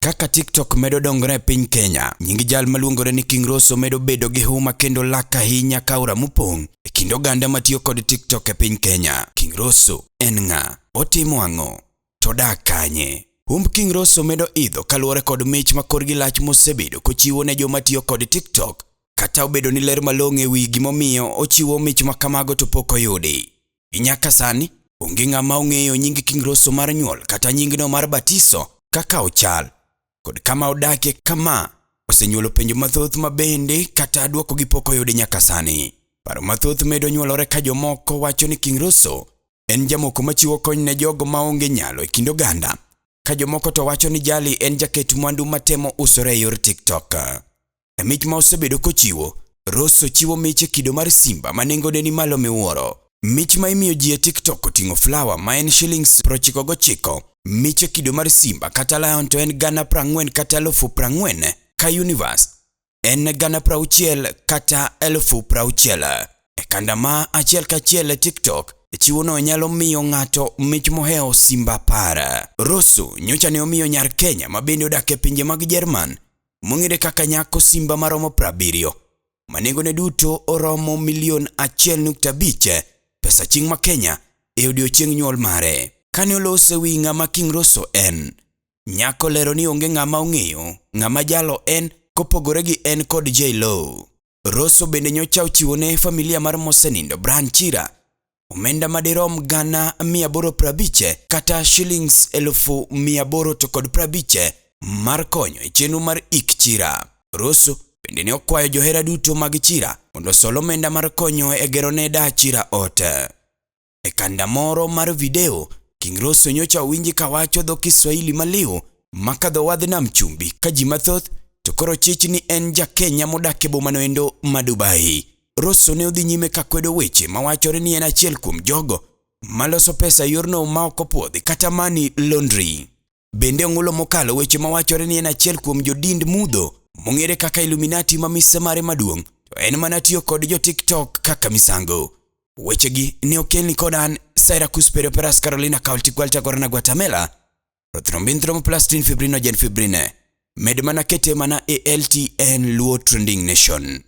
Kaka TikTok medo dongore e piny Kenya, nying jal maluongore ni King Roso medo bedo gi huma kendo lak ahinya ka aora mopong' e kind oganda matiyo kod TikTok e piny Kenya. King Roso en ng'a? Otimo ang'o? To odak kanye? Humb King Roso medo idho kaluwore kod mich ma korgi lach mosebedo kochiwo ne joma tiyo kod TikTok, kata obedo ni ler malong'o e wi gimomiyo ochiwo mich ma kamago to pok oyudi. Gi nyaka sani, onge ng'ama ong'eyo nying King Roso mar nyuol kata nyingno mar batiso kaka ochal kod kama odakie kama osenyuolo penjo mathoth ma bende kata dwokogi pok oyudi nyaka sani. Paro mathoth medo nyuolore ka jomoko wacho ni King Roso en jamoko machiwo kony ne jogo maonge nyalo e kind oganda, ka jomoko to wacho ni jali en jaket mwandu matemo usore e yor TikTok. E mich ma osebedo kochiwo, Rosso chiwo mich e kido mar simba ma nengone ni malo miwuoro. Mich ma imiyo ji e TikTok oting'o flower ma en shillings 99, mich e kido mar simba kata lion to en 40,000 kata 40,000, ka universe en 60,000 kata 60,000. E kanda ma achiel kachiel e TikTok, chiwono nyalo miyo ng'ato mich mohewo simba 10. Rosso nyocha ne omiyo nyar Kenya ma bende odak e pinje mag Jerman mong'ere kaka nyako simba maromo 70 ma nengone duto oromo milion 1.5 pesa ching ma Kenya e odiechieng nyuol mare. Kane olose wi ng'ama King Roso en, nyako lero ni onge ng'ama ong'eyo ng'ama jalo en kopogore gi en kod J Lo. Roso bende nyocha ochiwo ne familia mar mosenindo Brian Chira omenda madirom 850,000 kata shillings 850,000 mar konyo e chenro mar ik Chira. Roso bende ne okwayo johera duto mag Chira mondo osol omenda mar konyo e gero ne da Chira ot. E kanda moro mar video, King Roso nyocha owinji kawacho dho Kiswahili maliw makadho wadh nam chumbi ka ji mathoth to koro chich ni en ja Kenya modak e bomano endo ma Dubai. Rosso ne odhi nyime ka kwedo weche mawachore ni en achiel kuom jogo maloso pesa e yorno ma ok opuodhi kata money laundry. Bende ong'ulo mokalo weche mawachore ni en achiel kuom jodind mudho mong'ere kaka Illuminati ma mise mare maduong' to en mana tiyo kod jo TikTok kaka misango. Wechegi ne okelni kod an Cyracuse Perioperas Carolina County Gualta Gorana Guatemala. Prothrombin thromboplastin fibrinogen fibrine. Med mana kete mana e LTN Luo Trending Nation.